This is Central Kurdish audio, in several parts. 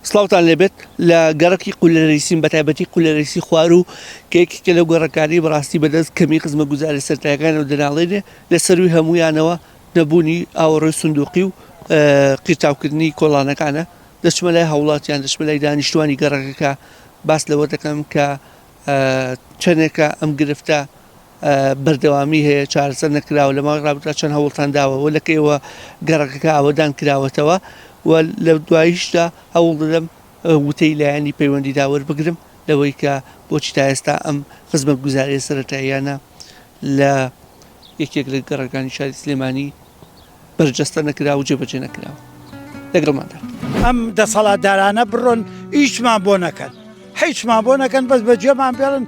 سڵاوتان لێبێت لە گەڕەکی قولەرەیسین بەتایبەتی قولەرەیسی خواروو کە یەکێکە لەو گەڕەکانەی بەڕاستی بەدەست کەمی خزمەتگوزاری سەرەتایەکانەوە دەناڵێنێ لە سەرووی هەموویانەوە نەبوونی ئاوەڕۆی سندوقی و قیرتاوکردنی کۆڵانەکانە دەچمە لای هاوڵاتیان دەچمە لای دانیشتوانی گەڕەکەکە باس لەوە دەکەم کە چەندێکە ئەم گرفتە بەردەوامی هەیە چارەسەر نەکراوە لە ماوەی ڕابردوودا چەند هەوڵتان داوە و لە کەیەوە گەڕەکەکە ئاوەدان کراوەتەوە و لە دواییشدا هەوڵ دەدەم وتەی لایەنی پەیوەندیدار وەربگرم لەوەی کە بۆچی تا ئێستا ئەم خزمەتگوزارییە سەرەتاییانە لە یەکێک لە گەڕەکانی شاری سلێمانی بەرجەستە نەکرا و جێبەجێ نەکراوە. لەگەڵماندا. ئەم دەسەڵاتدارانە بڕۆن ئیشمان بۆ نەکەن حیچمان بۆ نەکەن بەس بە جێمان بێڵن.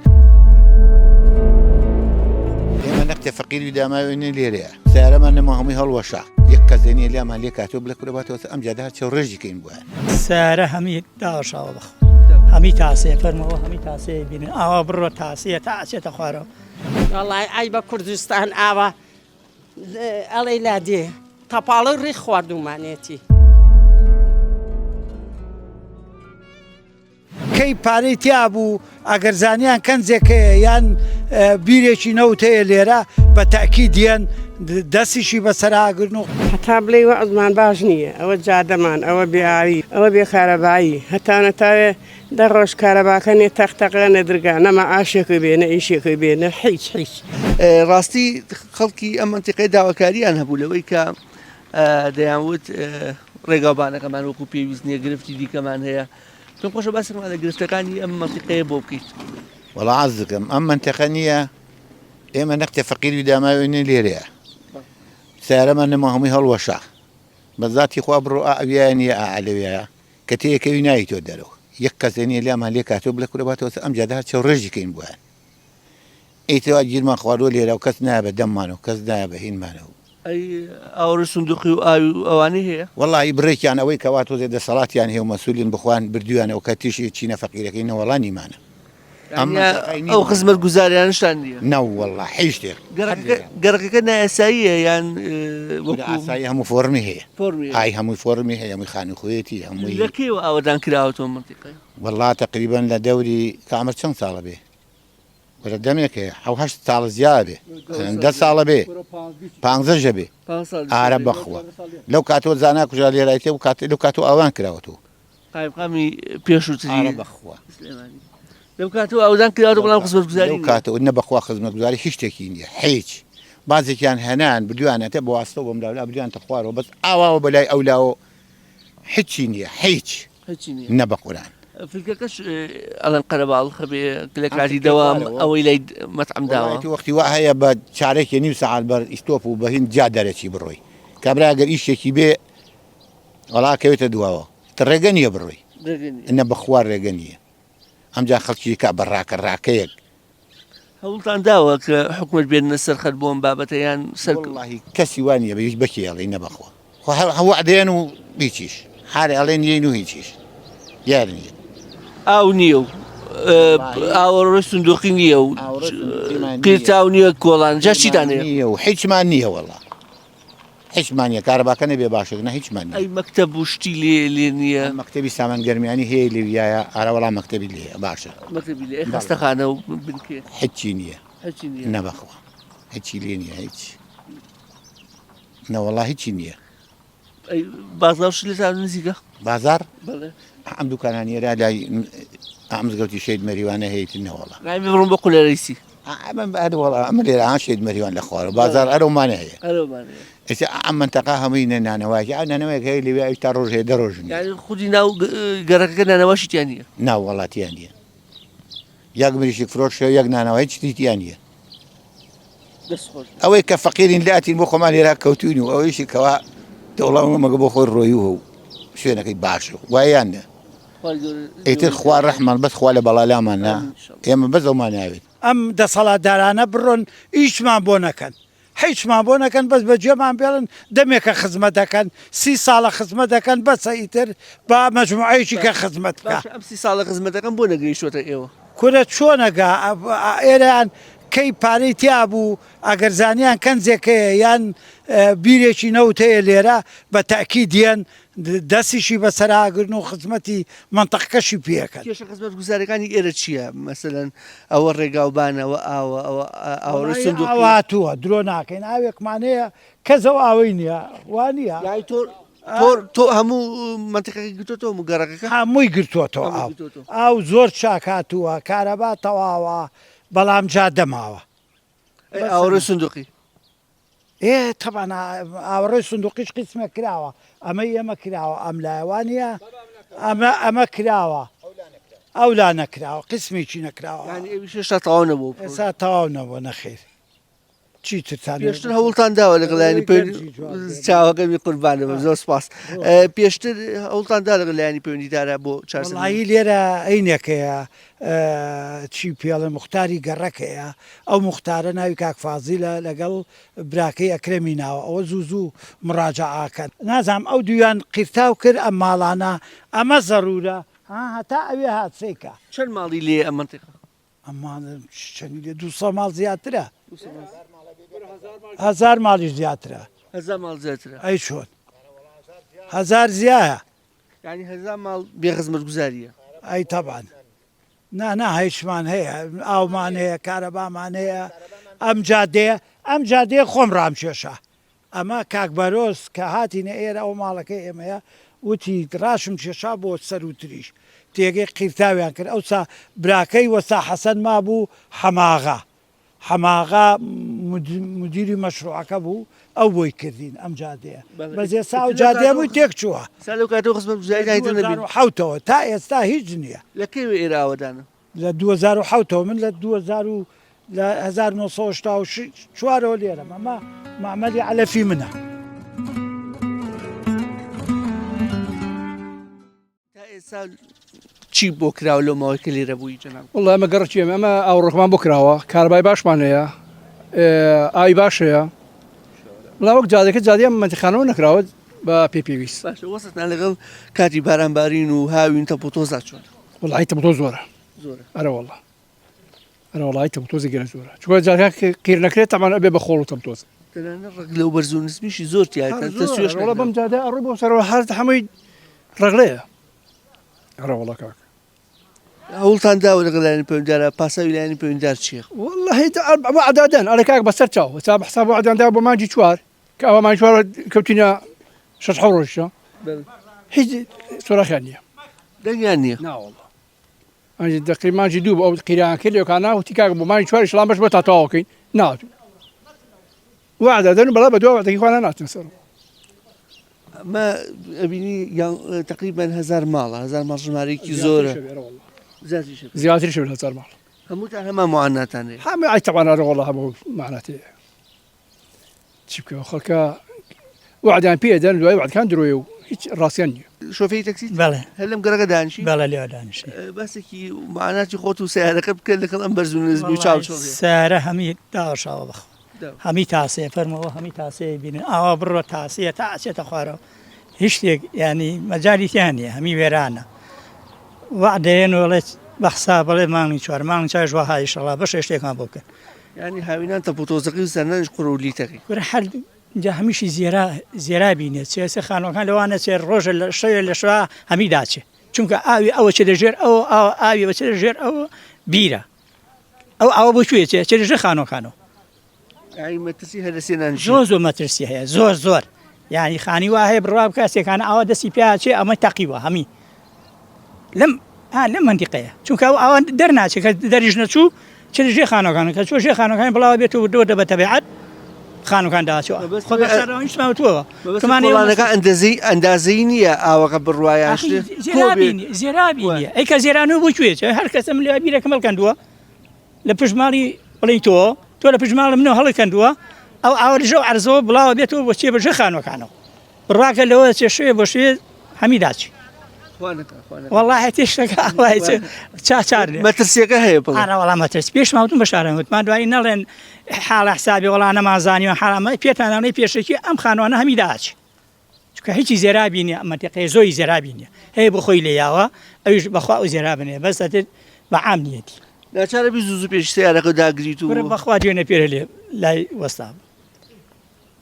ئێمە نەختێ فەقیری داماوی نین لێرەیە سیارەمان نەما هەمووی هەڵوەشا یەک کەس لێ نییە لامان لێ کاتەوە بڵێ کورە باتەوە ئەم جادە هەر چێو ڕێژی کەین بۆیان. سیارە هەمی داوەشاوە بەخوا هەمی تاسەیە فەرموو هەمی تاسەیە بینن ئاوا بڕۆ تاسەیە تا ئەچێتە خوارەوە. وەڵای عەیبە کوردستان ئاوا ئەڵێی لادێ تەپاڵە و ڕیخ خواردوومانێتی. کەی پارەی تیا بوو ئەگەر زانیان کەنجێک هەیە یان بیرێکی نەوت هەیە لێرە بە تەئکید یەن دەستیشی بەسەراگرن و. هەتا بڵێی وەعزمان باش نییە ئەوە جادەمان ئەوە بێ ئاوی ئەوە بێ کارەبایی هەتا نەتاوێ دە ڕۆژ کارەباکە نێ تەق تەقە نە درگا نە مەعاشێکە بێ نە ئیشێکە بێ نە حیچ حیچ. ڕاستی خەڵکی ئەم مەنتیقەیە داواکارییان هەبوو لەوەی کە دەیانوت ڕێگاوبانەکەمان وەکو پێویست نییە گرفتی دیکەمان هەیە پێم خۆشە باسێکمان لە گرفتەکانی ئەم مەنتیقەیە بۆ بکەیت. وەڵا عەرز دەکەم ئەم مەنتیقە نییە ئێمە نەختێ فەقیری داماوی نین لێرەیە سەیارەمان نەما هەمووی هەڵوەشا بە زاتی خوا بڕۆ ئا ئەویایە نییە ئا ئەلەویایە کە تێیەکەوی نایتۆ دەرەوە یەک کەس لێ نییە لامان لێ کاتەوە بڵێ کورە باتەوە سەر ئەم جادە هەر چەو ڕێژی کەین بۆیان ئیتر وا گیرمان خواردووە لێرە و کەس نایە بە دەممان و کەس نایە بە هینمانەوە. ئەی ئاوەڕۆی سندوقی و ئاوی و ئەوانەی هەیە؟ وەڵاهی بڕێکیان ئەوەی کەوا تۆزێ دەسەڵاتیان هەیە و مەسولین بخوان بردویانە و کەتیشی چینە فەقیرەکەی نەوەڵا نیمانە. ئەم مەنتەقەی ئەو خزمەتگوزاریانەشتان نییە؟ نەوەڵا هیچ شتێک. گەڕەکەکە گەڕەکەکە نایاساییە یان وەکو ئاسایی هەموو فۆڕمی هەیە. فۆڕمی هەیە. ئای هەمووی فۆڕمی هەیە هەمووی خانووی خۆیەتی هەمووی. لە کەیەوە ئاوەدان کراوەتەوە ئەم مەنتیقەیە؟ وەڵا تەقریبەن لە دەوری کە عەمر چەند ساڵە بێ؟ وەرە دەمێک هەیە حەو هەشت ساڵە زیا بێ دە ساڵە بێ پانزەشە بێ ئارە بەخوا لەو کاتەوە زانا کوژرا لێرایتێ و کات لەو کاتەوە ئاوان کراوەتەوە قایمقامی پێشووتری ئارە بەخوا لەو کاتەوە ئاودان کراوەتەوە بەڵام خزمەتگوزاری لەو کاتەوە نە بەخوا خزمەتگوزاری هیچ شتێکی نییە هیچ بازێکیان هەنان بردویانەتە بە واستەوە بەم لاولا بردویانتە خوارەوە بەس ئاواوە بەلای ئەو لاوە هیچی نییە هیچ هیچی نییە نە بەقوران. فلکەکەش ئەڵێن قەرەباڵخە بێ لە کاتی دەوام ئەوەی لای مەتعەم داوە. وەڵای وەختی وا هەیە بە چارەکێ نیو سەعات بەر ئیستۆپ و بە هین جا دەرەچی بڕۆی کابرا گەر ئیشێکی بێ وەڵا کەوێتە دواوە تر ڕێگە نییە بڕۆی نە بەخوا ڕێگە نییە ئەمجا خەڵکی کا بە ڕاکە ڕاکەیەک هەوڵتان داوە کە حکومەت بێننە سەر خەت بۆ ئەم بابەتە یان سەر وەڵاهی کەسی وا نییە بە هیچ بەکێ ئەڵێی نەبەخوا خۆ هەر وەعدەیەن و هیچیش هەر ئەڵێن یەین و هیچیش دیار نییە. ئاو نییە و ئاوەڕۆی سندوقی نییە و قیرتاو نییە کۆڵان جا چیتان هەیە؟ نییە و هیچمان نییە وەڵا. هیچمان نیە کارەباکە نەبێ باشێک نا هیچمان نیە. ئەی مەکتەب و شتی لێ لێ نیە؟ مەکتەبی سامان گەرمیانی هەیە لەویایە ئارە وەڵا مەکتەبی لێیە باشە. مەکتەبی لێ ئەی خەستەخانە و بنکەیە؟ هیچی نیە. هیچی نیە؟ نە بەخوا هیچی لێ نیە هیچ نەوەڵا هیچی نیە. ئەی بازاڕ شت لێتان نزیکە؟ بازاڕ؟ بەڵێ. ئەم دوکانانە ئێرە لای ئەم مزگەوتی شەهید مەریوانە هەیە تر نەوەڵا. ناوی بڕۆم بۆ قولەرەیسی. وەڵا ئەمە لێرە ئا شەهید مەریوان لە خوارەوە بازاڕ ئەرەومانە هەیە. ئەرەومانە هەیە. ئێستا ئەم مەنتەقە هەمووی نە نانەوایەکی ئەو نانەوایەک هەیە لەوێ ئەویش تا ڕۆژ هەیە دە ڕۆژ نییە. یانی خودی ناو گەڕەکەکە نانەواشی تیا نییە؟ نا وەڵا تیا نییە. یەک مریشک فرۆش هەیە یەک نانەوا هیچ شتی تیا نییە. ئەوەی کە فەقیرین لاتین بۆ خۆمان لێرا کەوتوین و ئەوەیشی کەوا دەوڵەمەگە بۆ خۆی ڕۆیوه و شوێنەکەی باشە وایان نە ئیتر خوا ڕەحمان بەس خوا لە بەڵالامان نا ئێمە بەس ئەومان ناوێت. ئەم دەسەڵاتدارانە بڕۆن ئیشمان بۆ نەکەن حیچمان بۆ نەکەن بەس بە جێمان بێڵن دەمێکە خزمەت دەکەن سی ساڵە خزمەت دەکەن بەسە ئیتر با مەجموعەیەکی کە خزمەت بکا. باشە ئەم سی ساڵە خزمەت دەکەن بۆ نەگەیشتۆتە ئێوە؟ کورە چۆن ئەگا ئێرەیان. کەی پارەی تیا بوو ئەگەر زانیان کەنزێک هەیە یان بیرێکی نەوت هەیە لێرە بە تەئکید یەن دەستیشی بەسەرا ئەگرن و خزمەتی مەنتەقەکەشی پێ ئەکەن. کێشە خزمەتگوزاریەکانی ئێرە چیە؟ مەسەلەن ئەوە ڕێگاوبانە ئەوە ئاوە ئەوە ئاوەڕۆی وەڵایی سندوقی. ئاو هاتووە درۆ ناکەین ئاوێکمان هەیە کەس ئەو ئاوەی نیە وا نیە؟ یانی تۆ تۆ تۆ هەموو مەنتیقەکەی گرتۆتەوە هەموو گەڕەکەکە؟ هەمووی گرتۆتەوە هەمووی ئاو گرتۆتەوە. ئاو زۆر چاک هاتووە کارەبا تەواوە بەڵام جادە ماوە. ئەی ئاوەڕۆی سندوقی؟ ئێ تەبعەن ئاوەڕۆی سندوقیش قیسمێک کراوە ئەمەی ئێمە کراوە ئەم لایە وانیە ئەمە ئەمە کراوە ئەو لا نەکراوە قیسمێکی نەکراوە یانی ئەویش هێشتا تەواو نەبووە ئێستا تەواو نەبووە نەخێر چیترتان پێشتر هەوڵتان داوە لەگەڵ لایەنی گەنجی جوان بێ. چاوەکەمی قوربانەبم زۆر سپاس پێشتر هەوڵتان دا لەگەڵ لایەنی پەیوەندیدارە بۆ چارەسەر وەڵایی لێرە ئەینێکەیە چی پێڵێ موختاری گەڕەک هەیە ئەو موختارە ناوی کاک فازیلە لەگەڵ براکەی ئەکرەمی ناوە ئەوە زوو زوو مڕاجەعە ئەکەن نازانم ئەو دوویان قیرتاو کرد ئەم ماڵانە ئەمە زەرورە ها هەتا ئەوێ هات سەیکە. چەند ماڵی لێیە ئەم مەنتیقە؟ ئەم ماڵە چەندی لێ 200 ماڵ زیاترە. هەزار ماڵیش زیاترە. هەزار ماڵ زیاترە. ئەی چۆن؟ هەزار زیایە. یانی هەزا ماڵ بێ خزمەتگوزاریە. ئەی تەبعەن نا نا هیچمان هەیە ئاومان هەیە کارەبامان هەیە ئەم جادەیە ئەم جادەیە خۆم ڕامکێشا ئەمە کاک بەرۆز کە هاتینە ئێرە ئەو ماڵەکەی ئێمەیە وتی ڕاشم کێشا بۆ سەروتریش تێگەی قیرتاویان کرد ئەوسا براکەی وەستا حەسەن مابوو حەماغا حەماغا مدیری مەشروعەکە بوو ئەو بۆی کردین ئەم جادەیە بەس ئێستا ئەو جادەیە بووی تێک چووە. ئێستا لەو کاتەوە خزمەتگوزاری تر نەبین. 2007 ەوە تا ئێستا هیچ نییە. لە کەیوە ئێرە ئاوەدانە؟ لە 2007 ەوە من لە 2000 و لە 1984 ەوە لێرەم ئەمە مەعمەلی عەلەفی منە. تا ئێستا چی بۆ کراوە لەو ماوەی کە لێرە بووی جەناب؟ وەڵا ئێمە گەڕەکی ئێمە ئەمە ئاوڕۆکمان بۆ کراوە کارەبای باشمان هەیە ئاوی باش هەیە بەڵام وەک جادەکە جادەی ئەم مەنتیقانەوە نەکراوە بە پێی پێویست. باشە وەسعتان لەگەڵ کاتی باران بارین و هاوین تەپ و تۆزدا چۆنە؟ وەڵاهی تەپ و تۆز زۆرە زۆرە. ئەرە وەڵا ئەرە وەڵاهی تەپ و تۆزی گەلە زۆرە چونکە جادەکان قیر نەکرێت تەبعەن ئەبێ بە خۆڵ و تەپ و تۆز. تەنانەت ڕەگلە و بەرز و نزمیشی زۆر تیایە هەر تە زۆرە سوێش وەڵا بەم نەکراوە. جادە ئەڕۆی بۆ سەرەوە هەر هەمووی ڕەگڵەیە ئەرە وەڵا کاک. هەوڵتان داوە لەگەڵ لایەنی پەیوەندیدارا پاساوی لایەنی پەیوەندیدار چییە؟ وەڵاهی وەعدادەن ئەڵێ کاک بەسەر چاو ئێستا بە حساب وەعدیان دا بۆ مانگی چوار کە ئەوە مانگی چوار کەوتینە شەش حەوت ڕۆژیشە هیچ سۆراخیان نییە دەنگیان نییە ناوەڵا مانگی دەقی مانگی دوو بۆ ئەو قیران کرد لێکانە وتی کاک بۆ مانگی چوار ئیشڵام بەش بۆ تا تەواوکەین ناتوو وەعدە دەن بەڵا بە دوا وەعدەکەی خوا ناتنە سەرەوە. ئەمە ئەبینی تقریبا هەزار ماڵە هەزار ماڵ ژمارەیەکی زۆرە زیاتریش لە هەزار ماڵ هەمووتان هەمان معاناتان هەیە هەموو ئای تەبعەن ئەرێ وەڵا هەموو معانات هەیە چی بکەم خەڵکە وەعدیان پێ دەن دوای وەعدەکان درۆیە و هیچ ڕاستیان نییە. شۆفێری تەکسی؟ بەڵێ. هەر لەم گەڕەکە دانیشی؟ بەڵێ لێوە دانیشی. باسێکی معاناتی خۆت و سەیارەکە بکە لەگەڵ ئەم بەرز و نزمی و چاو چۆڵیە. سەیارە هەمی داوەشاوە بەخوا هەمی تاسەیە فەرموو هەمی تاسەیە بینن ئاوا بڕۆ تاسەیە تا ئەچێتە خوارەوە هیچ شتێک ینی مەجالی تیا نییە هەمی وێرانە وەعدەیەن و ئەڵێ بە حساب بڵێ مانگی چوار مانگی چوار وا ئیشەڵا بەشێ شتێکمان بۆ بکەن. یانی هاوینان تەپ و تۆزەکەی و زستانانیش قوڕ و لیتەکەی. کورە هەر جا هەمیشی زێرا زێرابی نیە چێ سێ خانوەکان لەوە نەچێ ڕۆژە لە شەوێ لە شەوا هەمی داچێ چونکە ئاوی ئەوە چێ لە ژێر ئەو ئاو ئاوی ئەوە چێ لە ژێر ئەو بیرە ئەو ئاوە بۆ کوێ چێ چێ لە ژێر خانوەکانەوە. یانی مەترسی هەرەسێ نانشی. زۆر زۆر مەترسی هەیە زۆر زۆر یانی خانی وا هەیە بڕوا بکە سێکانە ئاوا دەستی پیا چێ ئەمە تەقیوە هەمی لەم ها لەم مەنتیقەیە چونکە ئەو ئاوا دەرناچێت کە دەریش نەچوو چ لە ژێر خانوەکان کە چوە ژێر خانوەکان بڵاوە بێت و وردە وردە بە تەبیعەت خانوەکان داچوە خۆ بە شارەوە هیچمان وتووەوە کۆڵانەکە ئەندازەی ئەندازەی نییە ئاوەکە بڕوایان زێرابی زێرابی نییە ئەی کە زێرانە بۆ کوێ چێ هەر کەسم لێ بیرەکەم هەڵکەندووە لە پشت ماڵی بڵین تۆ تۆ لە پشت ماڵی منەوە هەڵکەندووە ئەو ئاوە لەژێر عەرزەوە بڵاوە بێتەوە بۆ چێ بە ژێر خانوەکانەوە بڕواکە لەوە دەچێ شوێ بۆ شوێ هەمی داچی وەڵاهی تێشتەکە ئاوای چ چا چار لێ مەترسیەکە هەیە بڵێ ئارا وەڵا مەترسی پێش ماوتم بە شارە وتمان دوایی نەڵێن حاڵە حسابی وەڵا نەمانزانیوە حاڵە پێتان ئەڵێ پێشەکی ئەم خانوانە هەمی داچی چونکە هیچی زێرابی نییە ئەم مەنتیقەیە زۆری زێرابی نییە هەیە بۆ خۆی لێ یاوە ئەویش بەخوا ئەو زێرابە نییە بەس ئەتر بە عام نیەتی. ناچارە بی زوو زوو پێش سەیارەکە داگریت و. کورە بەخوا دوێنێ پێرێ لێ لای وەستا بوو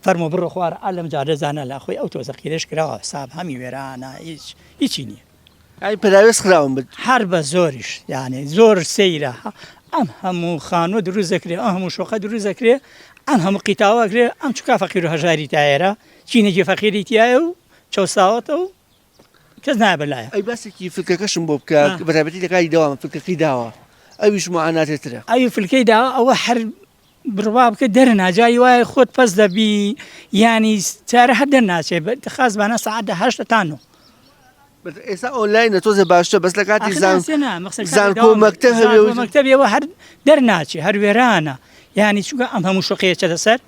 فەرموو بڕۆ خوار ئا لەم جادە زانا لا خۆی ئەو تۆزە قیرەش کراوە حساب هەمی وێرانە هیچ هیچی نییە. یانی پەراوێز خراون بە. هەر بە زۆریش یانی زۆر سەیرە ئەم هەموو خانووە دروست دەکرێ ئەم هەموو شوقە دروست دەکرێ ئەم هەموو قیتاوە ئەکرێ ئەم چوکا فەقیر و هەژاری تایەرە چینێکی فەقیری تایە و چەوساوەتە و کەس نایە بە لایە. ئەی باسێکی فلکەکەشم بۆ بکە بەتایبەتی لە کاتی دەوام فلکەکەی داوە ئەویش موعاناتێ ترە. ئەوی فلکەی داوە ئەوە هەر بڕوا بکە دەرنا جاری وایە خۆت پەس دەبی یانی چارە هەر دەرناچێ خاس بانە سەعات دە هەشتە تا نۆ. بەس ئێستا ئۆنلاینە تۆزێ باشترە بەس لە کاتی زان زانکۆ مەکتەب هەبێ و مەکتەبیەوە هەر دەرناچێ هەر وێرانە یانی چونکە ئەم هەموو شوقەیە چێتە سەر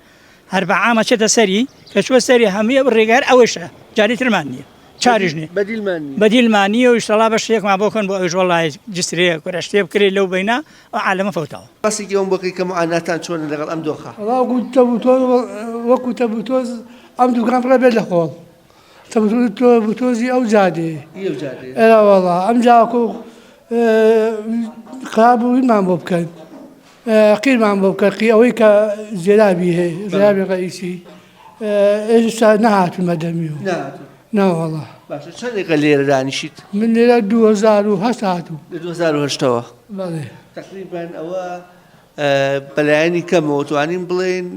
هەر بە عامە چێتە سەری کە چوە سەری هەمووی ئەو ڕێگە هەر ئەوەشە جاری ترمان نییە چاریش نییە بەدیلمان نییە بەدیلمان نییە و ئیشەڵا بەشێکمان بۆ کەن بۆ ئەویش وەڵای جسرێ کورە شتێ بکرێ لەو بەینا ئەو عالەمە فەوتاوە. باسێکی ئەوەم بۆ کەی کە موعاناتان چۆنە لەگەڵ ئەم دۆخە؟ وەڵا وەکو تەبوتۆز وەکو تەبوتۆز ئەم دوکان پڕە بێت لە خۆڵ تەبوتۆزی ئەو جادەیە ئەرا وەڵا ئەم جاکو قراب بوویمان بۆ بکەن قیرمان بۆ بکە قی ئەوەی کە زێرابی هەیە زێرابی ڕئیسی ئێستا نەهاتوومە دەمی و ناوەڵا باشە چەندێکە لێرە دانیشیت؟ من لێرە 2008 هاتوو لە 2008ەوە بەڵێ تقریبا ئەوە بەلایەنی کەمەوە توانین بڵێن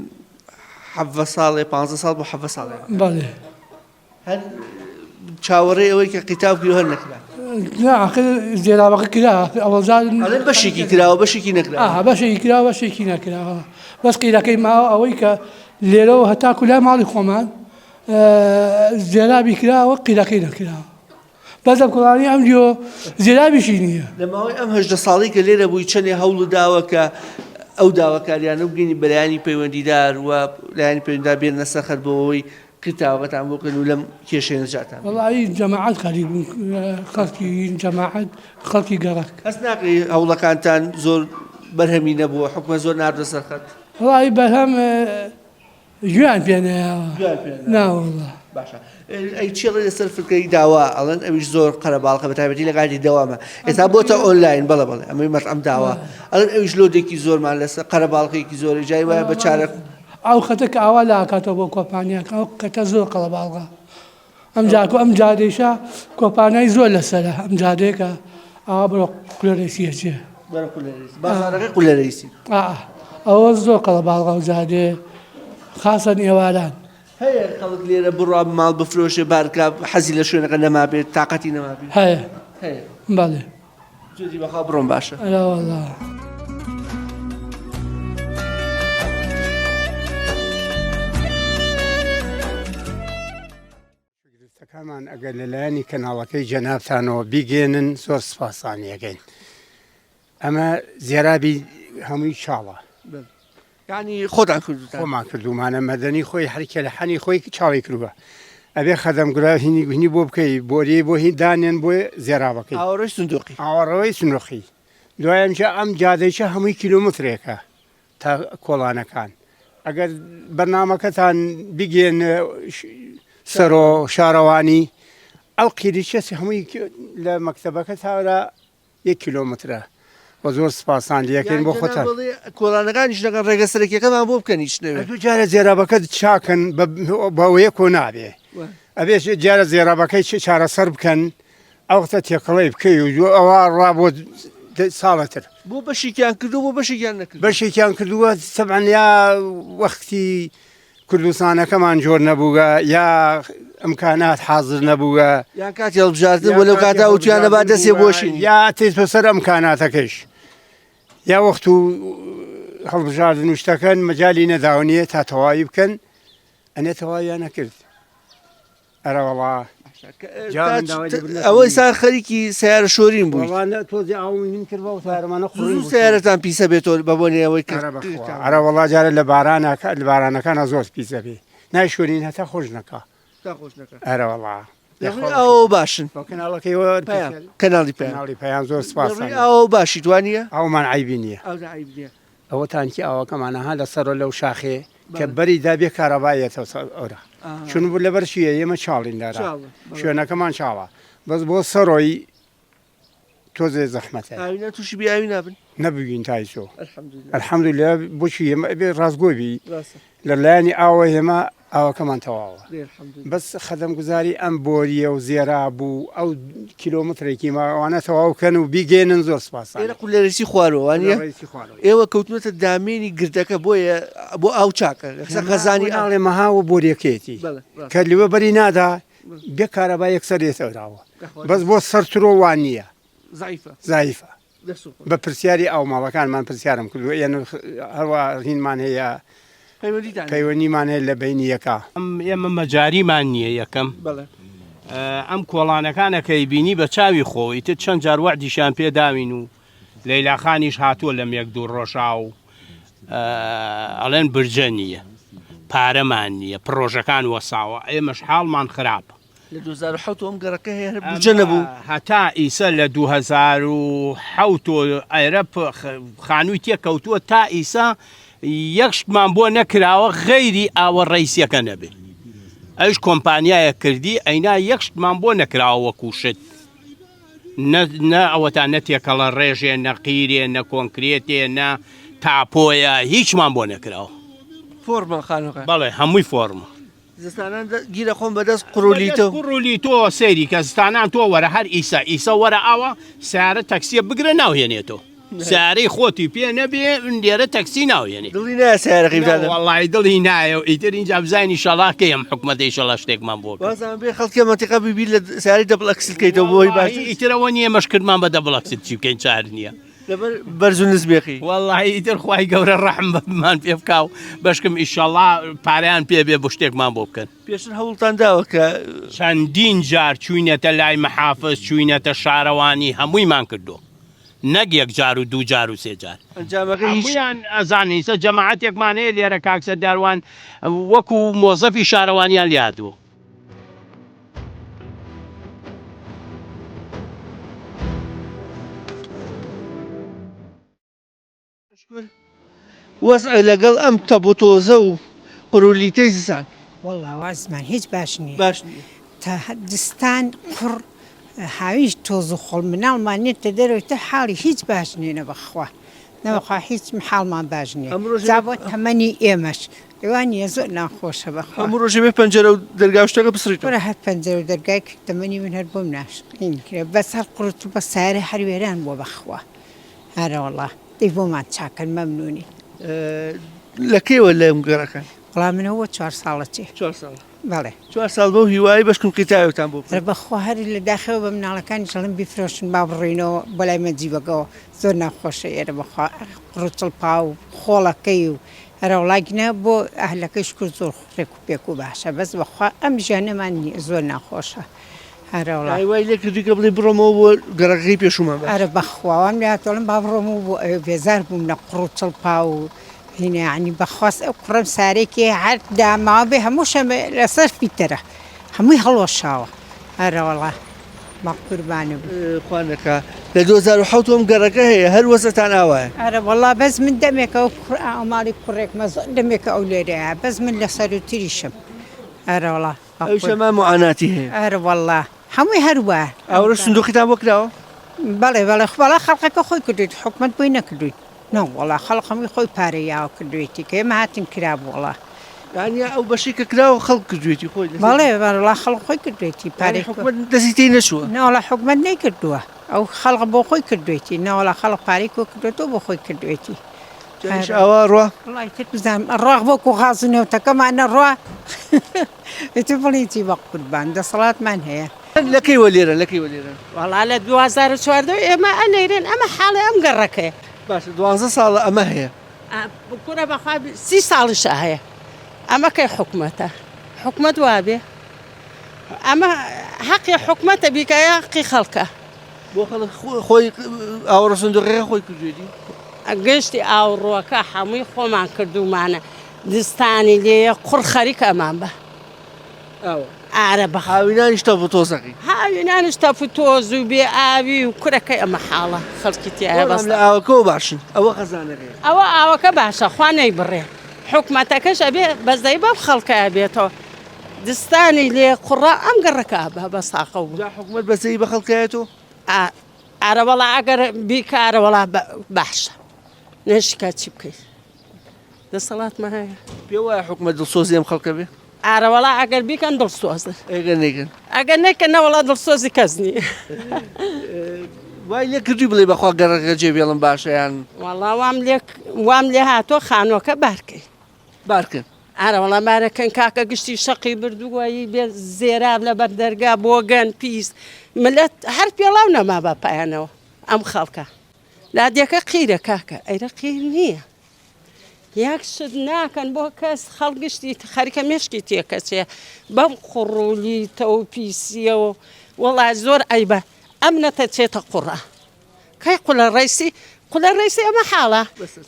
حەڤە ساڵێ پانزە ساڵ بۆ حەڤە ساڵێ بەڵێ هەر چاوەڕێی ئەوەی کە قیتاو بکری و هەر نەکرا. نا ئاخر زێرابەکە کرا ئاخر ئەوەڵجار ئەڵێن بەشێکی کراوە بەشێکی نەکراوە. ئا بەشێکی کراوە بەشێکی نەکراوە بەس قیرەکەی ماوە ئەوەی کە لێرەوە هەتاکو لای ماڵی خۆمان زێرابی کراوە قیرەکەی نەکراوە بەس لە کۆڵانی ئەم دیۆ زێرابیشی نییە. لە ماوەی ئەم 18 ساڵەی کە لێرە بووی چەندێ هەوڵت داوە کە ئەو داواکاریانە بگەینی بە لایەنی پەیوەندیدار و لایەنی پەیوەندیدار بێننە سەر خەت بۆ ئەوەی قیرتاوەکەتان بۆ بکەن و لەم کێشەیە نەجاتان بدەن. وەڵایی جەماعەت خەریک بوون خەڵکی جەماعەت خەڵکی گەڕەک. هەست ناکەی هەوڵەکانتان زۆر بەرهەمی نەبووە حکومەت زۆر ناردە سەر خەت؟ وەڵایی بەرهەم گوێیان پێ نەیاوە. گوێیان پێ نەیاوە. ناوەڵا. باشە ئەی چی ئەڵێی لەسەر فلکەی داوا ئەڵێن ئەویش زۆر قەرەباڵخە بە تایبەتی لە کاتی دەوامە ئێستا بۆتە ئۆنلاین بەڵێ بەڵێ ئەمەی مەتعەم داوا ئەڵێن ئەویش لۆدێکی زۆرمان لەسەر قەرەباڵخێکی زۆرە جای وایە بە چارەک ئەو خەتە کە ئاوا لاکاتەوە بۆ کۆپانیاکە ئەو خەتە زۆر قەڵەباڵغە ئەم جاکو ئەم جادەیشە کۆپانیای زۆر لەسەرە ئەم جادەیە کە ئاوا بەرەو قولەرەیسی ئەچێ بەرەو قولەرەیسی بازاڕەکەی قولەرەیسی ئا ئەوە زۆر قەڵەباڵغە ئەو جادەیە خاسەن ئێواران هەیە خەڵک لێرە بڕوا ماڵ بفرۆشێ بارکا حەزی لە شوێنەکە نەمابێت تاقەتی نەمابێت هەیە هەیە بەڵێ جدی بەخوا بڕۆم باشە. ئەرەوەڵا. گرفتەکانمان ئەگەر لەلایەنی کەناڵەکەی جەنابتانەوە بیگەێنن زۆر سپاسانی ئەکەین ئەمە زێرابی هەمووی چاڵە یانی خۆتان کردوتان؟ خۆمان کردومانە مەدەنی خۆی هەرکێ لە حەنی خۆی چاڵی کردووە ئەبێ خەدەم گرا هینی هینی بۆ بکەی بۆری بۆ هین دانێن بۆ زێرابەکەی ئاوەڕۆی سندوقی ئاوەڕەوەی سندوقی دوایەمجا ئەم جادەیچە هەمووی کیلۆمەترێکە تا کۆڵانەکان ئەگەر بەرنامەکەتان بگێن سەرۆ شارەوانی ئەو قیریچە هەمووی لە مەکتەبەکە تاورا یەک کیلۆمەترە وە زۆر سپاستان لێکەین بۆ خۆتان. کۆڵانەکانیش لەگەڵ ڕێگە سەرەکیەکەمان بۆ بکەن هیچ نەوێ. دوو جارە زێرابەکە چاکەن بەوەیە کۆ نابێ ئەبێ جارە زێرابەکەی چارەسەر بکەن ئەوختە تێکەڵی بکەی و ئەوە ڕا بۆ ساڵەتر. بۆ بەشێکیان کردووە بۆ بەشێکیان نەکردووە. بەشێکیان کردووە تەبعەن یا وەختی کوردستانەکەمان جۆر نەبووگە یا ئەمکانات حازر نەبووگە یان کاتی هەڵبژاردن بۆ لەو کاتا وتیانە با دەستێ بۆشین یا تێتۆ سەر ئەمکاناتەکەش یا وەخت و هەڵبژاردن و شتەکەن مەجالی نەداوە نییە تا تەواوی بکەن ئەنێ تەواویان نەکرد. ئەرەوەڵا ئەوەی سا خەریکی سیارە شۆرین بوو سیارەتان پیسە بێتەوە بە بۆنی ئەوەی ئەرە وەڵا جارە لە بارانەکە لە بارانەکانە زۆر پیسە بێ نایشۆرین هەتا خۆش نەکا ئەرەوەڵا ئەو باشن کەناڵەکەی کەناڵی پێناڵی پەیام زۆر سپاس ئەو باشی توانە ئەومان عیبی نییە ئەوە تانکی ئاوەکەمانە ها لەسەرە لەو شاخێ کە بەری دا بێ کارەبا یەتە سەر ئەورا چون بوو لەبەر چییە ئێمە چاڵین لەرا شوێنەکەمان چاڵە بەس بۆ سەرۆی تۆزێ زەحمەتە. هاوینان تووشی بێ ئاوی نابن؟ نەبووین تا ئیسۆ. الحمدللە بۆچی ئێمە ئەبێ ڕاستگۆ بی لە لایەنی ئاوە ئێمە ئاوەکەمان تەواوە بەس خەدەمگوزاری ئەم بۆریە و زێراب و ئەو کیلۆمەترێکی ما ئەوانە تەواو کەن و بیگەێنن زۆر سپاس. ئێرە قولەرەیسی خواروە وانیە؟ ئێوە کەوتونەتە دامێنی گردەکە بۆیە بۆ ئاو چاکە خەزانی ئاو. ناڵێ مەهاوە بۆریەکەیەتی کە لەوێ بەری نادا بێ کارەبا یەکسەر دێتەوە بەس بۆ سەرترۆ وانیە زەعیفە. بە پرسیاری ئاو ماڵەکانمان پرسیارم کردووە ئێنە هەروە هینمان هەیە پەیوەندیمان هەیە لە بینی یەکە. ئێمە مەجاریمان نییە یەکەم ئەم کۆڵانەکانە کە بینی بە چاوی خۆ ئیتر چەند جار وەعدیشیان پێداوین و لەیلاخانیش هاتووە لەم یەک دوو ڕۆژا و ئەڵێن برجە نییە پارەمان نییە پڕۆژەکان وەساوە ئێمەش حاڵمان خراپە. لە 2007 ئەم گەڕەکە هەیە هەر بودجە نەبوو. هەتا ئیسە لە 2007 ئێرە خانووی تێکەوتووە تا ئیسە یەک شتمان بۆ نەکراوە غەیری ئاوە ڕەیسیەکە نەبێ ئەوش کۆمپانیایە کردی ئەینا یەک شتمان بۆ نەکراوە وەکو شت نە ئەوەتا نە تێکەڵە ڕێژێ نە قیرێ نە کۆنکرێتێ نە تاپۆیە هیچمان بۆ نەکراوە. فۆرمە خانووەکە؟ بەڵێ هەمووی فۆرمە. زستانان گیرە خۆم بەدەست قوڕ و لیتۆ. قوڕ و لیتۆ سەیری کە زستانان تۆ وەرە هەر ئیسە ئیسە وەرە ئاوا سیارە تەکسیە بگرە ناوهێنێتۆ سیارەی خۆتی پێ نەبێ لێرە تەکسی ناوهێنێ. دڵی نایە سیارەکەی بداتە. وەڵی دڵی نایە و ئیتر ئینجا بزانین ئیشەڵا کەی ئەم حکومەتە ئیشەڵا شتێکمان بۆ بکات. وازانم بێ خەڵکی مەنتیقە بی بیر لە سیارەی دەبڵ ئەکسل کەیتەوە بۆی باشتر. ئیتر ئەوە نییە ئێمەش کردمان بە دەبڵ ئەکسل چی بکەین چار نییە. لەبەر بەرز و نزمێکی. وەڵاهی ئیتر خوای گەورە ڕەحم بەمان پێ بکا و بەشکم ئیشەڵا پارەیان پێ بێ بۆ شتێکمان بۆ بکەن. پێشتر هەوڵتان داوە کە. چەندین جار چوینەتە لای محافز چوینەتە شارەوانی هەموویمان کردووە نەک یەک جار و دوو جار و سێ جار. ئەنجامەکەی هیچ. هەموویان ئەزانن ئیستا جەماعەتێکمان هەیە لێرە کاک سەردار وان وەکو مۆزەفی شارەوانیان لێ هاتووە. وەزع لەگەڵ ئەم تەپ و تۆزە و قورولیتەی زستان. وەڵا وازمان هیچ باش نیە باش نیە. تا زستان قوڕ هاوینش تۆز و خۆڵ مناڵمان نێتە دەرەوە تر حاڵی هیچ باش نیە نەبەخوا نەبەخوا هیچ حاڵمان باش نیە جا بۆ تەمەنی ئێمەش وا نیە زۆر ناخۆشە بەخوا. هەموو ڕۆژێ بێ پەنجەرە و دەرگا و شتەکە بسڕیتەوە. کورە هەر پەنجەرە و دەرگای تەمەنی من هەر بۆم ناشکرێ بەس هەر قوڕ و بە سارە هەر وێران بووە بەخوا ئەرەوەڵا دەی بۆمان چاکەن مەمنونین. لە کەیوە لەم گەڕەکەن؟ وەڵا من ئەوە چوار ساڵە چێ. چوار ساڵە. بەڵێ. چوار ساڵ بەو هیوایەی بەشکم قیتاوێکتان بۆ بکەن. ئەرێ بەخوا هەر لە داخەوە بە مناڵەکانیش ئەڵێم بیفرۆشن با بڕۆینەوە بۆ لای مەجیبەکەوە زۆر ناخۆشە ئێرە بەخوا قوڕ و چڵپاو و خۆڵەکەی و ئەرەوەڵا گینا بۆ ئەهلەکەی شکور زۆر ڕێک و پێک و باشە بەس بەخوا ئەم ژیانەمان نیە زۆر ناخۆشە ئەرەوەڵا. ئای وای لێ کردووی کە بڵێی بڕۆمەوە بۆ گەڕەکەکەی پێشوومان باشە. ئەرێ بەخوا وام لێ هاتووە ئەڵێم با بڕۆمەوە بۆ ئەوێ بێزار بووم لە قوڕ و چڵپاو و هینە یانی بەخواست ئەو کوڕەم سارێکی هەر داماوە بێ هەموو شەمە لەسەر فیتەرە هەمووی هەڵوەشاوە ئەرەوەڵا بەقوربانم. خوا نەکا لە 2007 ئەم گەڕەکە هەیە هەر وەزعتان ئاوایە. ئەرە وەڵا بەس من دەمێکە ئەو کوڕ ئەو ماڵی کوڕێکمە زۆر دەمێکە ئەو لێرەیە بەس من لە سەروتریشم ئەرەوەڵا ئەویش هەمان موعاناتی هەیە. ئەرە وەڵا هەمووی هەر وایە. ئاورە سندوقیتان بۆ کراوە؟ بەڵێ بەڵێ وەڵا خەڵقەکە خۆی کردوویەتی حکومەت بۆی نەکردووین. نەوەڵا خەڵک هەمووی خۆی پارەی یاوە کردوویەتی کە ئێمە هاتین کرابوو وەڵا. یانی ئەو بەشەی کە کراوە خەڵک کردوویەتی خۆی لەسەر. بەڵێ وەڵا خەڵک خۆی کردوویەتی پارەی. یانی حکومەت دەستی تێی نەچووە؟ نەوەڵا حکومەت نەیکردووە ئەو خەڵک بۆ خۆی کردوویەتی نەوەڵا خەڵک پارەی کۆ کردووەتەوە بۆ خۆی کردوویەتی. جا ئیش ئاوا ئەڕوا؟ وەڵا ئیتر بزانم ئەڕوا وەکوو غاز و نەوتەکەمان ئەڕوا ئیتر بڵێین چی بەقوربان دەسەڵاتمان هەیە. لە کەیوە لێرەن لە کەیوە لێرەن؟ وەڵا لە 2014 ئێمە ئەنێرن ئەمە حاڵی ئەم گەڕەکەیە. باشە دوانزە ساڵە ئەمە هەیە. کورە بەخوا سی ساڵیشە هەیە ئەمە کەی حکومەتە حکومەت وابێ ئەمە حەقی حکومەتە بیکە یا حەقی خەڵکە. بۆ خەڵک خۆی ئاوڕۆ سندوقەکە خۆی کردوێتی. گشتی ئاوڕۆکە هەمووی خۆمان کردومانە دستانی لێیە قوڕ خەریکە ئەمان بە. ئارە بە هاوینانیش تەپ و تۆزەکەی. هاوینانیش تەپ و تۆز و بێ ئاوی و کورەکەی ئەمە حاڵە خەڵکی تیایە بەس. لە ئاوەکەوە باشن ئەوە خەزانەکەیە. ئەوە ئاوەکە باشە خوا نەیبڕێ حکومەتەکەش ئەبێ بەزەی بەم خەڵکە ئەبێتەوە دستانی لێ قوڕا ئەم گەڕەکە بە بە ساقەو بوو. جا حکومەت بەزەیی بە خەڵکایەتەوە؟ ئارەوەڵا ئەگەر بیکە ئارەوەڵا باشە نەشکا چی بکەیت دەسەڵاتمە هەیە پێ وایە حکومەت دڵسۆزی ئەم خەڵکە بێ؟ ئارەوەڵا ئەگەر بیکەن دڵسۆزن. ئەگەر نەیکەن؟ ئەگەر نەیکەن نەوەڵا دڵسۆزی کەس نییە. وای لێ کردووی بڵێی بەخوا گەڕەکەکە جێ بێڵم باشە یان؟ وەڵا وام لێ وام لێ هاتووە خانووەکە بارکەین. بارکەن؟ ئارەوەڵا بارەکەن کاکە گشتی شەقی بردووە ی بێ زێراب لەبەر دەرگا بۆگەن پیس ملت هەر پێڵاو نەما بە پایانەوە ئەم خەڵکە. لادێکە قیرە کاکە ئەیرە قیر نییە. یەک شت ناکەن بۆ کەس خەڵک گشتی خەریکە مێشکی تێکەچێ بەم قوڕ و لیتە و پیسیەوە وەڵا زۆر عەیبە ئەم نەتە چێتە قوڕە کەی قولە ڕیسی قولە ڕیسی ئەمە حاڵە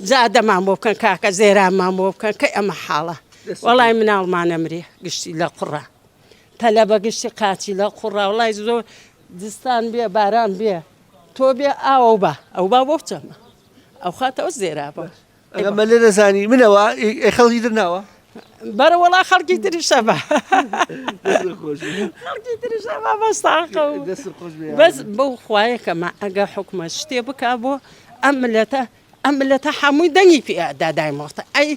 جادەمان بۆ بکەن کاکە زێرانمان بۆ بکەن کەی ئەمە حاڵە وەڵای مناڵمان ئەمرێ گشتی لە قوڕە تەلەبە گشتی قاچی لە قوڕە وەڵای زۆر زستان بێ باران بێ تۆ بێ ئاوە و با ئەو با بۆ بچەمە ئەو خاتەوە زێرابە. ئەگە مەلێ دەزانی منەوە ئەی خەڵکی تر ناوە؟ بەرە وەڵا خەڵکی تریشە بە خەڵکی تریشە بە بەس تاقە و بەس بەو خوایە کەمە ئەگە حکومەت شتێ بکا بۆ ئەم ملەتە ئەم ملەتە هەمووی دەنگی پێ ئەدا دایمۆختە ئەی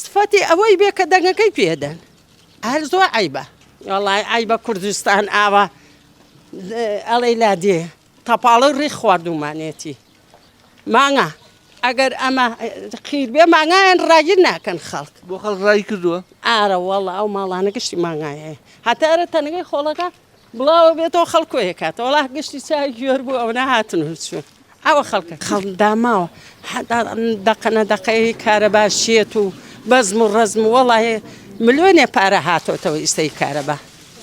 سفەتی ئەوەی بێ کە دەنگەکەی پێدەن هەر زۆر عەیبە وەڵای عەیبە کوردستان ئاوا ئەڵێی لادێ تەپاڵە ڕیخ خواردومانێتی مانگا ئەگەر ئەمە قیر بێ مانگایان ڕاگیر ناکەن خەڵک. بۆ خەڵک ڕای کردووە؟ ئارە وەڵا ئەو ماڵانە گشتی مانگای هەیە هەتا ئەرە تەنەکەی خۆڵەکە بڵاوە بێتەوە خەڵک کۆیە کاتەوە وەڵا گشتی چاوی گوێر بوو ئەوەنە هاتن و چوون ئەوە خەڵکە خەڵک داماوە هەتا دەقەنە دەقەی کارەبا شێت و بەزم و ڕەزم وەڵا ملیۆنێ پارە هاتۆتەوە ئیستەی کارەبا.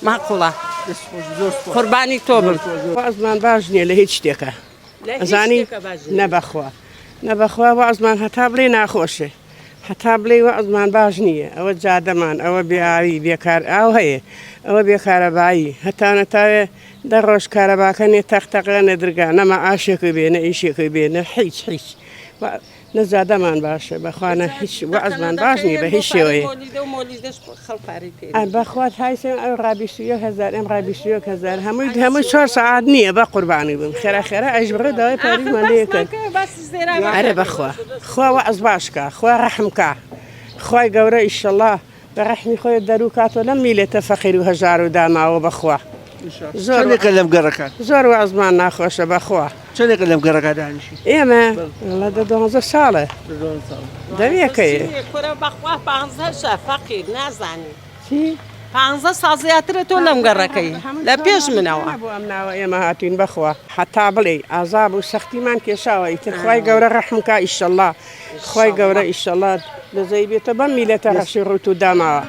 ماقوڵە قوربانی تۆ بم. وەعزمان باش نیە لە هیچ شتێکا ئەزانی نە بەخوا نە بەخوا وەعزمان هەتا بڵێ ناخۆشێ هەتا بڵێ وەعزمان باش نییە ئەوە جادەمان ئەوە بێ ئاوی بێکار ئاو هەیە ئەوە بێ کارەبایی هەتا نەتاوێ دە ڕۆژ کارەباکە نێ تەق تەقە نە درگا نە مەعاشێکە بێ نە ئیشێکە بێ نە هیچ هیچ نە جادەمان باشە بەخوا نە هیچ وەعزمان باش نیە بە هیچ شێوەیە بەخوا تایسێن ئەو ڕا 21 هەزار ئەم ڕا 21 هەزار هەمووی هەمووی چوار سەعات نییە بە قوربانی بم خێرا خێرا ئەیش بڕێ داوای پاریمان لێ کەن ئەرێ بەخوا خوا وەعز باش کا خوا ڕەحم کا خوای گەورە ئیشەڵا بە ڕەحمی خۆی دەرو کاتۆ لەم میلەتە فەقیر و هەژار و داماوە بەخوا زۆر چەندێکە لەم گەڕەکە زۆر وەعزمان ناخۆشە بەخوا چەندێکە لەم گەڕەکە دانیشی ئێمە وەڵا دە دوانزە ساڵە دەمێکەیە کورە بەخوا پانزەشە فەقیر نازانی چی پانزە ساڵ زیاترە تۆ لەم گەڕەکەی لە پێش منەوە بۆ ئەم ناوە ئێمە هاتوین بەخوا حەتا بڵێی عەزاب و سەختیمان کێشاوە ئیتر خوای گەورە ڕەحم کا ئیشەڵا خوای گەورە ئیشەڵا بەزەی بێتە بەم میلەتە ڕەشی ڕوت و داماوە.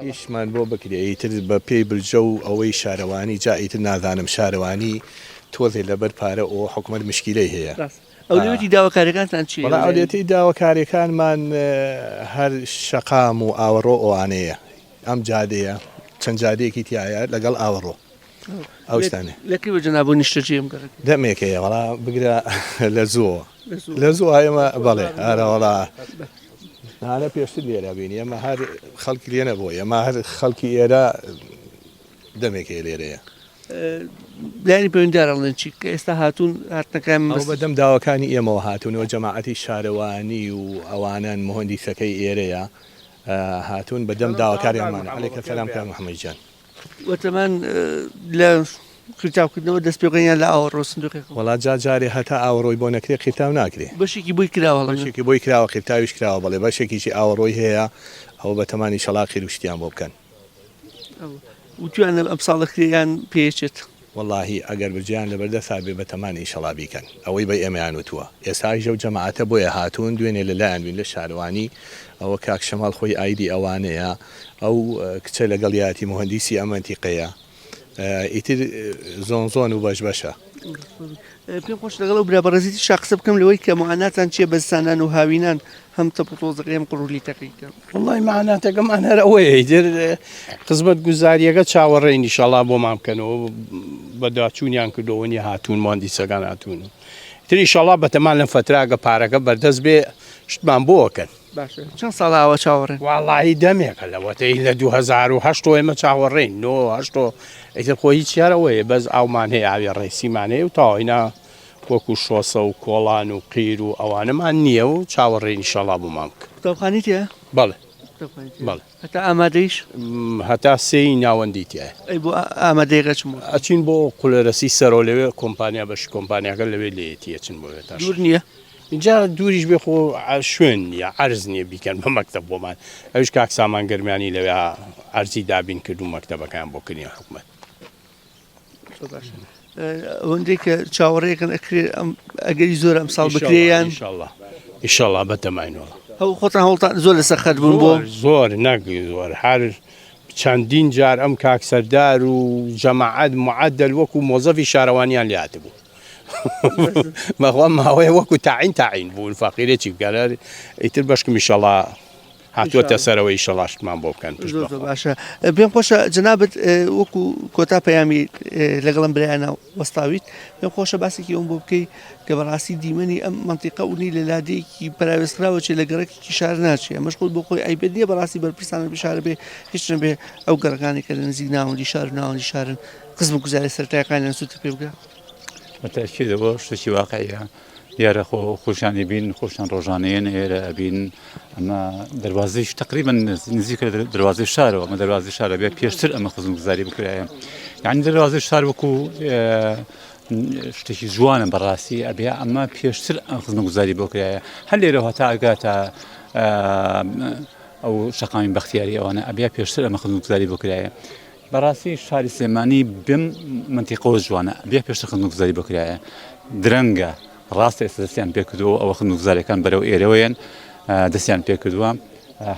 ئیشمان بۆ بکرێ ئیتر بە پێی برجە و ئەوەی شارەوانی جا ئیتر نازانم شارەوانی تۆزێ لەبەر پارە ئۆ حکومەت مشکیلەی هەیە. ئەولەویەتی داواکاریەکانتان چیە؟ وەڵا ئەولەویەتی داواکاریەکانمان هەر شەقام و ئاوەڕۆ ئەوانەیە ئەم جادەیە چەند جادەیەکی تیایە لەگەڵ ئاوەڕۆ ئەو شتانە. لە کەیوە جەنابو نیشتەجێی ئەم گەڕەکەی؟ دەمێکەیە وەڵا بگرە لە زووەوە لە زووە ئێمە بەڵێ ئارە وەڵا نانە پێشتر لێرە بین ئێمە هەر خەڵکی لێ نەبوو ئێمە هەر خەڵکی ئێرە دەمێکەیە لێرەیە. لایەنی پەیوەندیدار ئەڵێن چی کە ئێستا هاتوون هاتنەکان ئەوە بەدەم داواکانی ئێمەوە هاتوون و جەماعەتی شارەوانی و ئەوانەن موهەندیسەکەی ئێرەیە هاتوون بەدەم داواکاریانمانە عەلەیکە سەلام کاک محەمەد گیان. وتمان لە قیرتاوکردنەوە دەست پێ بکەن یان لە ئاوەڕۆ سندوقێک؟ وەڵا جا جارێ هەتا ئاوەڕۆی بۆ نەکرێ قیرتاو ناکرێ. بەشێکی بۆی کراوە هەڵەنگە؟ بەشێکی بۆی کراوە قیرتاویش کراوە بەڵێ بەشێکیشی ئاوەڕۆی هەیە ئەوە بەتەمان ئیشەڵا قیر و شتیان بۆ بکەن. وتویانە ئەمساڵ ئەکرێ یان پێیەچێت؟ وەڵاهی ئەگەر برجیان لەبەر دەسا بێ بەتەمان ئیشەڵا بیکەن ئەوەی بە ئێمەیان وتووە ئێستایش ئەو جەماعەتە بۆیە هاتوون دوێنێ لە لایان بوین لە شارەوانی ئەوە کاک شەماڵ خۆی ئایدی ئەوانەیە ئەو کچە لەگەڵ یاتی موهەندیسی ئەم مەنتیقەیە ئیتر زۆن زۆن و بەش بەشە. پێم خۆشە لەگەڵ ئەو برا بەڕێزیتیشا قسە بکەم لەوەی کە معاناتان چییە بە زستانان و هاوینان هەم تەپ و تۆزەکەی هەم قوڕ و لیتەکەی کە. وەڵای مەعاناتەکەمان هەر ئەوەیە ئیتر خزمەت گوزاریەکە چاوەڕێین ئیشەڵا بۆمان بکەنەوە بەدواچوونیان کردەوە نیە هاتوون موهەندیسەکان هاتوون. تر ئیشەڵا بەتەمان لەم فەترە ئەگە پارەکە بەردەست بێ شتمان بۆ ئەکەن. باشە چەند ساڵە ئاوا چاوەڕێن؟ وەڵاهی دەمێکە لەوەتەی لە 2008 ەوە ئێمە چاوەڕێین نۆ هەشت ئیتر خۆ هیچ هەر ئەوەیە بەس ئاومان هەیە ئاوی ڕێسیمان هەیە و تەواو ئینا وەکو شۆسە و کۆڵان و قیر و ئەوانەمان نییە و چاوەڕێین ئیشەڵا بۆمان بکەن. قوتابخانەی تیایە؟ بەڵێ بەڵێ. هەتا ئامادەیش؟ هەتا سێی ناوەندی تیایە. ئەی بۆ ئامادەیەک ئەچن بۆ؟ ئەچین بۆ قولەرەسی سەرەوە لەوێ کۆمپانیا بەشی کۆمپانیاکە لەوێ لێیەتی ئەچن بۆ وێ تا دوور نییە؟ جا دووریش بێ خۆ شوێن نییە عەرز نییە بیکەن بە مەکتەب بۆمان ئەویش کاک سامان گەرمیانی لەوێ عەرزی دابین کرد و مەکتەبەکەیان بۆ کردین حکومەت. زۆر باشە ئەوەندەی کە چاوەڕێکن ئەکرێ ئەم ئەگەری زۆر ئەم ساڵ بکرێ یان ئینشاڵڵا ئینشاڵڵا بەتەماین وەڵا هەو خۆتان هەوڵتان زۆر لەسەر خەت بوون بۆ زۆر نەک زۆر هەر چەندین جار ئەم کاک سەردار و جەماعەت معەدەل وەکو مۆزەفی شارەوانیان لێ هاتبوو بەخوا ماوەیە وەکو تاعین تاعین بوون فەقیرێ چی بکەن ئیتر بەشکم ئیشەڵا هاتووەتە سەرەوە ئیشەڵا شتمان بۆ بکەن پشت زۆر زۆر باشە پێم خۆشە جەنابت وەکو کۆتا پەیامی لەگەڵم برایانە وەستاویت پێم خۆشە باسێکی ئەوم بۆ بکەی کە بەڕاستی دیمەنی ئەم مەنتیقە ونی لە لادێیەکی پەراوێزخراوە چێ لە گەڕەکێکی شار ناچێ ئەمەش خۆی بۆ خۆی عەیبە نییە بەڕاستی بەرپرسانە بشارە بێ هیچ نەبێ ئەو گەڕەکانی کە لە نزیک ناوەندی شار و ناوەندی شارن خزمەتگوزاری سەرەتایەکانیان سوودی پێ بگا. بە تەئکید ئەوە شتێکی واقعیە دیارە خۆ خۆشیان ئەبین خۆشیان ڕۆژانە یەن ئێرە ئەبین ئەمە دەروازەیش تقریبا نزیکە لە دەروازەی شارەوە ئەمە دەروازەی شارە بێ پێشتر ئەمە خزمەتگوزاری بکرایە یعنی دەروازەی شار وەکو شتێکی جوانە بەڕاستی ئەبێ ئەمە پێشتر ئەم خزمەتگوزاری بۆ کرایە هەر لێرەوە هەتا ئەگاتە ئەو شەقامی بەختیاری ئەوانە ئەبێ پێشتر ئەمە خزمەتگوزاری بۆ کرایە بەڕاستی شاری سلێمانی بەم مەنتیقەوە جوانە بێ پێشتر خزمەتگوزاری بۆ کرایە درەنگە ڕاستە ئێستا دەستیان پێکردووە ئەوە خزمەتگوزاریەکان بەرەو ئێرەوەیەن دەستیان پێکردووە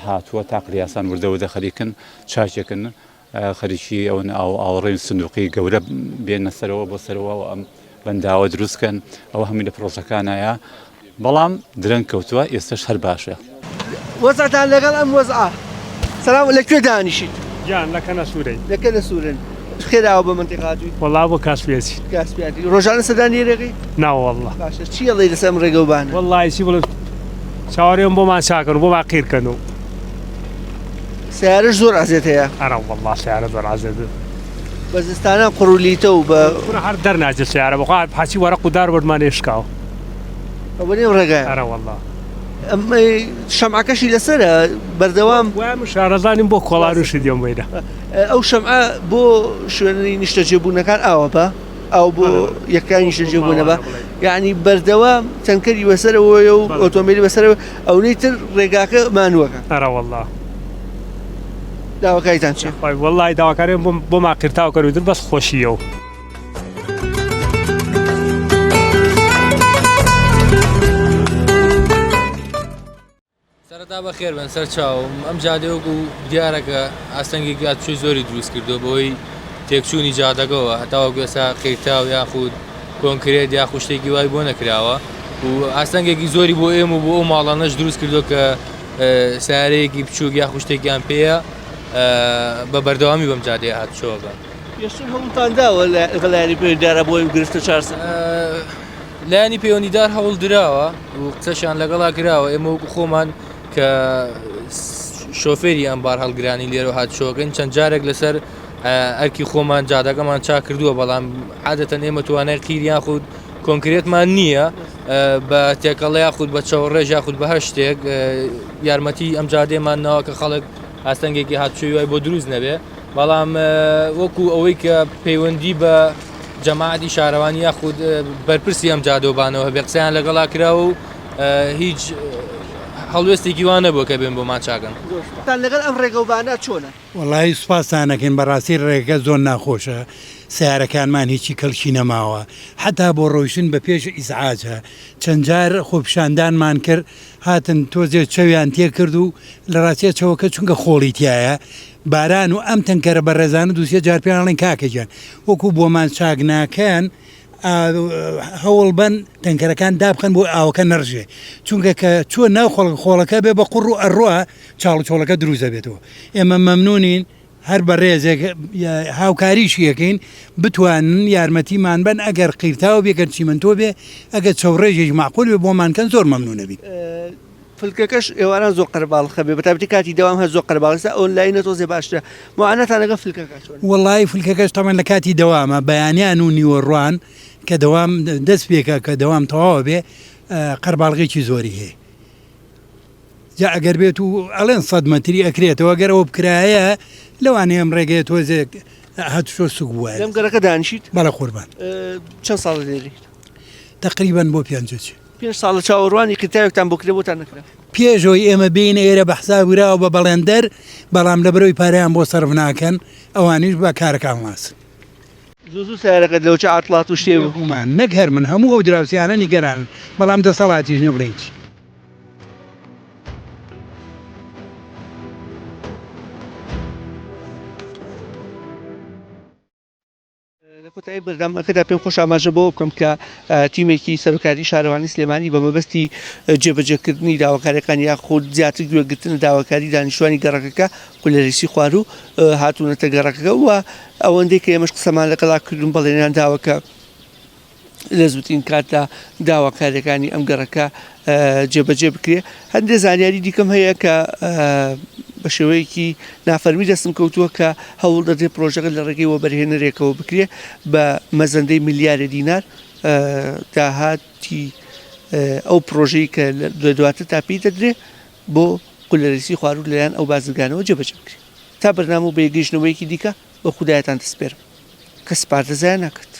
هاتووە تا قلیاسان وردە وردە خەریکن چاکێکن خەریکی ئەوەن ئاو ئاوڕێن سندوقی گەورە بێنە سەرەوە بۆ سەرەوە ئەم بەنداوە دروست کەن ئەوە هەمووی لە پرۆژەکانایە بەڵام درەنگ کەوتووە ئێستەش هەر باشە. وەزعتان لەگەڵ ئەم وەزعە؟ سلام لە کوێ دانیشیت؟ گیان لە کەنە سورەی. لە کەنە سورن خێر ئاوا بە مەنتیقە هاتووی؟ وەڵا بۆ کاسپی ئەچین. کاسپی هاتووی ڕۆژانە سەردانی ئێرەکەی؟ نا وەڵا. باشە چی ئەڵێی لەسەر ئەم ڕێگە و بانە؟ وەڵاهی چی بڵێم چاوەڕێم بۆمان چاکەن و بۆمان قیر کەن و. سەیارەش زۆر عەزێت هەیە. ئەرە وەڵا سەیارە زۆر عەزێت. بە زستانان قوڕ و لیتە و بە. کورە هەر دەرناچێت سەیارە بەخوا هەرچی وەرەق و دار بردمان لێ شکاوە. ئەوە نێو ڕێگایە. ئەرە وەڵا. شەمعەکەشی لەسەرە بەردەوام. وایە من شارەزا نیم بۆ کۆڵانوشی دێم بۆیرە. ئەو شەمعە بۆ شوێنی نیشتەجێبوونەکان ئاوە بە ئاو بۆ یەکانی نیشتەجێبوونە بە یعنی بەردەوام تەنکەری بەسەرەوەیە و ئۆتۆمبیلی بەسەرەوە ئەونەی تر ڕێگاکە مانووەکە. ئەرە وەڵا. داواکاریتان چیە؟ وەڵی داواکاریم بۆمان قیرتاو کەر و در بەس خۆشیە و. سەرەتا بەخێر بن سەر چاوم ئەم جادەیە وەکو دیارە کە ئاستەنگێکی هاتوچۆی زۆری دروست کردووە بەهۆی تێکچوونی جادەکەوە هەتاوەکو ئێستا قیرتاو یاخود کۆنکرێت یاخود شتێکی وای بۆ نەکراوە و ئاستەنگێکی زۆری بۆ ئێمە و بۆ ئەو ماڵانەش دروست کردووە کە سیارەیەکی بچووک یاخود شتێکیان پێیە بە بەردەوامی بەم جادەیە هاتوچۆ بکەن. پێشتر هەوڵتان داوە لەگەڵ لایەنی پەیوەندیدارا بۆ ئەو گرفتە چارەسەر لایەنی پەیوەندیدار هەوڵ دراوە و قسەشیان لەگەڵا کراوە ئێمە وەکو خۆمان کە شۆفێری ئەم بار هەڵگرانی لێرە هاتچۆکەین چەند جارێک لەسەر ئەرکی خۆمان جادەکەمان چاک کردووە بەڵام عادەتەن ئێمە توانای قیر یاخود کۆنکرێتمان نییە بە تێکەڵە یاخود بە چاوەڕێژ یاخود بە هەر شتێک یارمەتی ئەم جادێمان ناوە کە خەڵک ئاستەنگێکی هاتچۆی وای بۆ دروست نەبێ بەڵام وەکو ئەوەی کە پەیوەندی بە جەماعەتی شارەوانی یاخود بەرپرسی ئەم جادەوبانەوە هەبێ قسەیان لەگەڵا کرا و هیچ هەڵوێستێکی وا نەبووە کە بێن بۆمان چاکەن. تان لەگەڵ ئەم ڕێگەوبانە چۆنە؟ وەڵایی سوپاستان ئەکەین بەڕاستی ڕێگەکە زۆر ناخۆشە سەیارەکانمان هیچی کەڵکی نەماوە حەتا بۆ ڕۆیشتن بە پێش ئیزعاجە چەند جار خۆپیشاندانمان کرد هاتن تۆزێ چەویان تێکرد و لە ڕاستیا چەوەکە چونکە خۆڵی تیایە باران و ئەم تەنکەرە بەڕێزانە دووسێ جار پێیان ئەڵێن کاکە گیان وەکو بۆمان چاک ناکەن هەوڵ بەن تەنکەرەکان دابخەن بۆ ئاوەکە نەڕژێ چونکە کە چوە ناو خۆڵ خۆڵەکە بێ بە قوڕ و ئەڕوا چاڵ و چۆڵەکە دروست دەبێتەوە ئێمە مەمنونین. هەر بەڕێزێک هاوکاریشی ئەکەین بتوانن یارمەتیمان بەن ئەگەر قیرتاو بێ گەر چیمەنتۆ بێ ئەگەر چەوڕێژێکی مەعقول بێ بۆمان کەن زۆر مەمنون ئەبین. فلکەکەش ئێواران زۆر قەرەباڵخە بێ بەتایبەتی کاتی دەوام هەر زۆر قەرەباڵخە ئێستا ئۆنلاینە تۆزێ باشترە موعاناتان لەگەڵ فلکەکە چۆنە؟ وەڵایی فلکەکەش تەبعەن لە کاتی دەوامە بەیانیان و نیوەڕوان کە دەوام دەست پێکا کە دەوام تەواو ئەبێ قەرباڵغێکی زۆری هەیە جا ئەگەر بێت و ئەڵێن سەد مەتری ئەکرێتەوە گەر ئەوە بکرایە لەوانەیە ئەم ڕێگەیە تۆزێک هاتوچۆ سوک بوایە. لەم گەڕەکە دانیشیت؟ بەڵێ قوربان. چەند ساڵە لێرەیت؟ تەقریبەن بۆ پێنج ئەچێ. پێنج ساڵە چاوەڕوانی قیرتاوێکتان بۆ کرێ بۆتان نەکرا؟ پێش ئەوەی ئێمە بێینە ئێرە بە حساب کراوە بە بەڵێندەر، بەڵام لەبەرئەوەی پارەیان بۆ سەرف ناکەن ئەوانیش بە کارەکە هەڵناسن. زوو زوو سەیارەکەت لەوچە عەتڵات و شتێ بوو. بێگومان نەک هەر من هەموو ئەو دراوسێیانە نیگەرانن، بەڵام دەسەڵاتیش نیە بڵێین چی. لە کۆتایی بەرنامەکەدا پێم خۆشە ئاماژە بەوە بکەم کە تیمێکی سەرۆکایەتی شارەوانی سلێمانی بە مەبەستی جێبەجێکردنی داواکاریەکان یاخود زیاتر گوێگرتن لە داواکاری دانیشتوانی گەڕەکەکە قولەریسی خواروو هاتوونەتە گەڕەکەکە و ئەوەندەی کە ئێمەش قسەمان لەگەڵا کردوون بەڵێنیان داوە کە لە زووترین کاتدا داواکاریەکانی ئەم گەڕەکە جێبەجێ بکرێ هەندێک زانیاری دیکەم هەیە کە بە شێوەیەکی نافەرمی دەستم کەوتووە کە هەوڵ دەدرێت پرۆژەکە لە ڕێگەی وەبەرهێنەرێکەوە بکرێ بە مەزەندەی ملیارێ دینار داهاتی ئەو پرۆژەی کە لە دواتر تا پێی دەدرێ بۆ قولەریسی خواروو لەلایەن ئەو بازرگانەوە جێبەجێ بکرێت تا بەرنامە و بەیەکگەیشتنەوەیەکی دیکە بە خودایەتان دەسپێرم کە سپاردە زایە ناکات.